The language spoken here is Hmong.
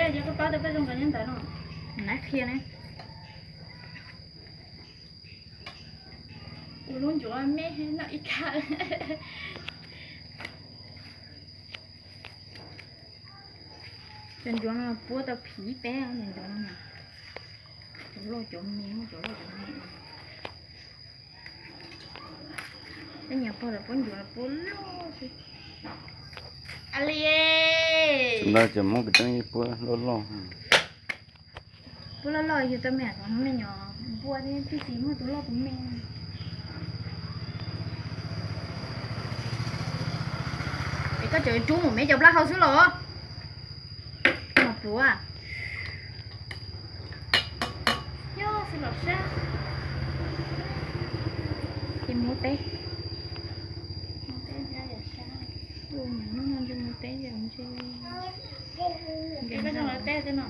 Yog koj pab tau peb zoo nkaus nyob ntawd no. Nab qhia ne. Ua lub ncuav me no ib kab. Cov ncuav no puab tau phim peb cov ncuav no. Cov loj cov me, cov loj cov me. Peb nyiam pog lawv puab ncuav puab loj xwb. A li, ntawd ces muab pem roob ib puab loj loj. Puab loj loj yug tau me, thaum no me nyuam npua thiab tib si muaj tus loj tus me. Es koj tseem tsub mus me cov plaub hau xwb los? Mos pluav. Yog xwb los sab. Ces muab teb. Muab teb, muab teb, muab teb no.